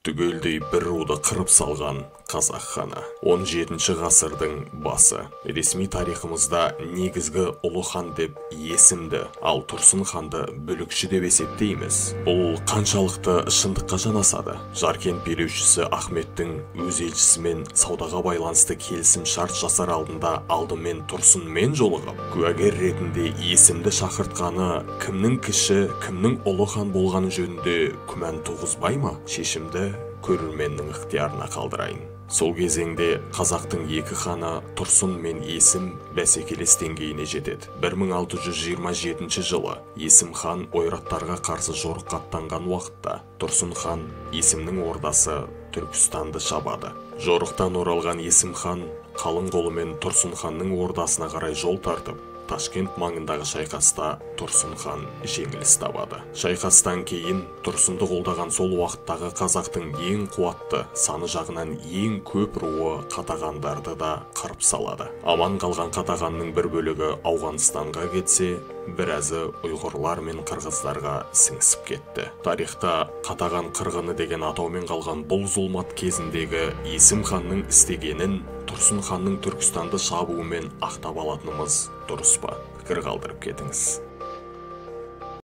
Түгелдей бір руды қырып салған қазақ ханы. 17 ғасырдың басы. Ресми тарихымызда негізгі ұлы хан деп Есімді, ал Тұрсын ханды бүлікші деп есептейміз. Бұл қаншалықты шындыққа жанасады? Жаркент билеушісі Ахметтің өз елшісімен саудаға байланысты келісім шарт жасар алдында алдымен Тұрсынмен жолығып, куәгер ретінде Есімді шақыртқаны кімнің кіші, кімнің ұлы хан болғаны жөнінде күмән туғызбай ма? Шешімді көрерменнің ықтиярына қалдырайын. Сол кезеңде қазақтың екі ханы Тұрсын мен Есім бәсекелес деңгейіне жетеді. 1627 жылы Есім хан ойраттарға қарсы жорыққа аттанған уақытта Тұрсын хан Есімнің ордасы Түркістанды шабады. Жорықтан оралған Есім хан қалың қолымен Тұрсын ханның ордасына қарай жол тартып, Ташкент маңындағы шайқаста Тұрсын хан жеңіліс табады. Шайқастан кейін Тұрсынды қолдаған сол уақыттағы қазақтың ең қуатты, саны жағынан ең көп руы қатағандарды да қырып салады. Аман қалған қатағанның бір бөлігі Ауғанстанға кетсе, біразы ұйғырлар мен қырғыздарға сіңісіп кетті. Тарихта қатаған қырғыны деген атаумен қалған бұл зұлмат кезіндегі Есім ханның істегенін Тұрсын ханның Түркістанды шабуымен ақтап алатынымыз дұрыс па? Пікір қалдырып кетіңіз.